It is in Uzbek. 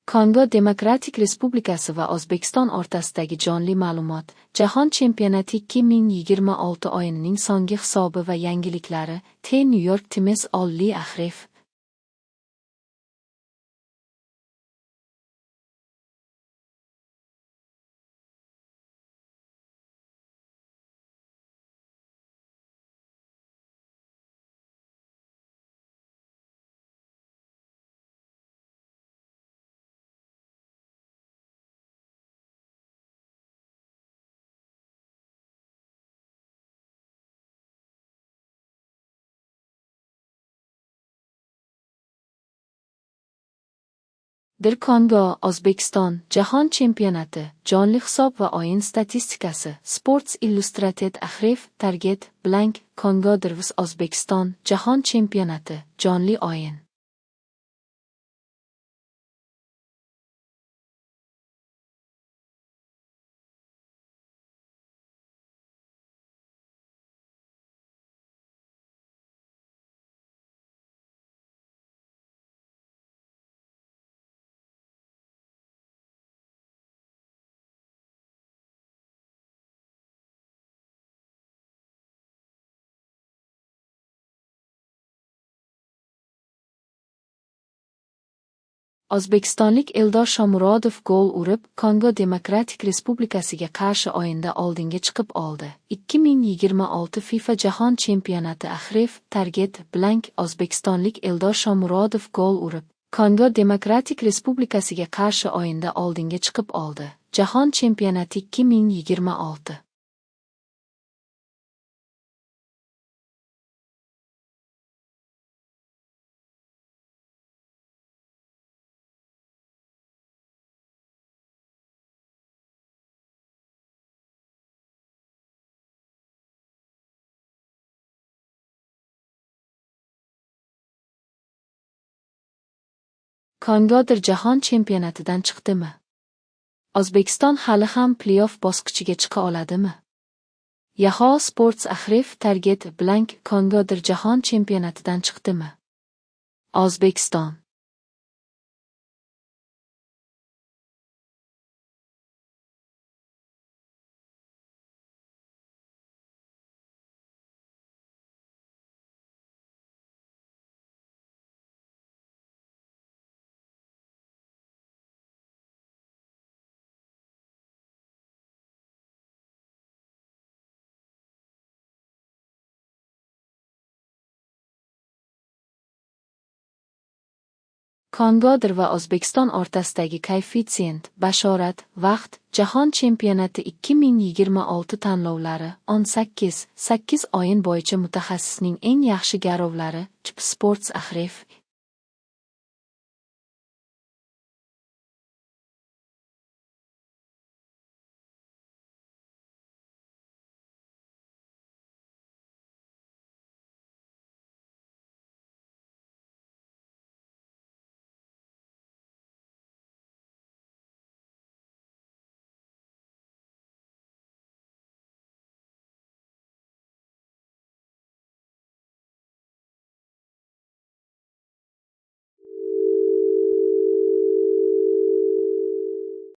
Kongo Demokratik Respublikasi va O'zbekiston o'rtasidagi jonli ma'lumot, Jahon chempionati 2026 o'yinining so'nggi hisobi va yangiliklari, The New York Times Olli Ahref. DR Kongo, O'zbekiston, Jahon chempionati, jonli hisob va o'yin statistikasi, Sports Illustrated Ahref, Target, Blank, Kongo DRVS O'zbekiston, Jahon chempionati, jonli o'yin. O'zbekistonlik Eldor Shomurodov gol urib, Kongo Demokratik Respublikasiga qarshi o'yinda oldinga chiqib oldi. 2026 FIFA Jahon chempionati Ahref, Target, Blank, O'zbekistonlik Eldor Shomurodov gol urib, Kongo Demokratik Respublikasiga qarshi o'yinda oldinga chiqib oldi. Jahon chempionati 2026. Kongodir jahon chempionatidan chiqdimi? O'zbekiston hali ham play-off bosqichiga chiqa oladimi? Yahoo Sports Ahref Target Blank Kongodir jahon chempionatidan chiqdimi? O'zbekiston. Kongodir va O'zbekiston o'rtasidagi koeffitsient, bashorat, vaqt, Jahon chempionati 2026 tanlovlari, 18, 8 o'yin bo'yicha mutaxassisning eng yaxshi garovlari, Chip Sports Ahref.